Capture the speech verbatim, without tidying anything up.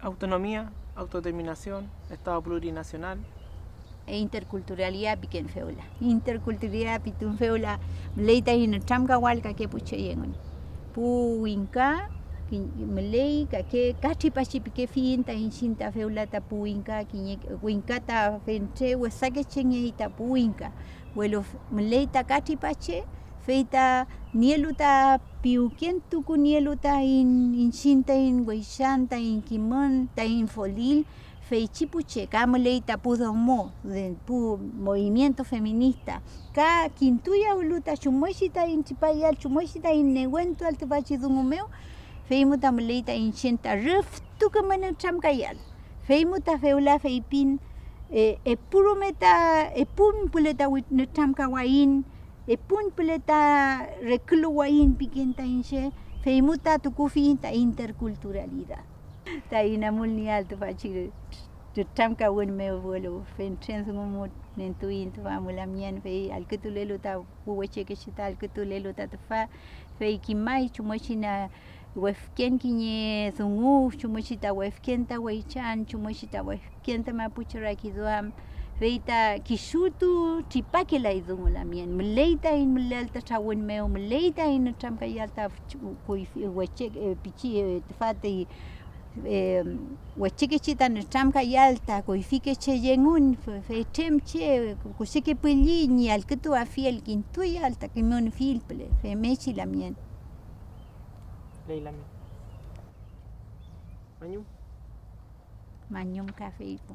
Autonomía, autodeterminación, Estado plurinacional. E interculturalidad piken fewla. Interculturalidad pitun fewla müley taiñ nütramkawal kake pu che engün. Pu wingka ki-, müley kake ka tripachi pikefiyiñ ta iñchiñ ta fewla ta pu wingka, kiñe wingka ta fentre wesake chengey ta pu wingka, welu f-, müley ta ka tripache, fey ta nielu ta piwkentuku, nielu taiñ, iñchiñ taiñ weychan, taiñ kimün, taiñ folil, feychi pu che ka müley ta pu domo, de, pu movimiento feminista, ka kintuyawlu ta chumngechi taiñ tripayal, chumngechi taiñ newentual tüfachi dungu mew, fey mu ta müley ta iñchiñ ta rüftu küme nütramkayal. Fey mu ta fewla feypin, e, epu rume ta, epun püle ta wit-, nütramkawayiñ, epun püle ta reküluwayiñ piken ta iñche, fey mu ta tukufiyiñ ta interculturalidad. Ta inamulnieael tüfachi nütramkawün mew, welu fentren dungu mu nentuiñ tüfa mu lamngen, fey allkütulelu ta pu wechekeche ta allkütulelu ta tüfa, fey kimay chumngechi na wefken kiñe dungu, chumngechi ta wefken ta weychan, chumngechi ta wefken ta mapuche rakiduam, fey ta kisutu tripakelay dungu lamngen. Müley taiñ mülel ta trawün mew, müley taiñ nütramkayal ta kuyfi-, weche-, eh, pichi, eh, tüfa ti, eh, wechekechi ta nütramkayal ta kuyfike che yengun, fe-, feytrem che, kuseke pülli ñi allkütuafiel, kintuyael ta kimün fill püle, femngechi lamngen. Ley lamngen. Mañum. Mañum kafey pu.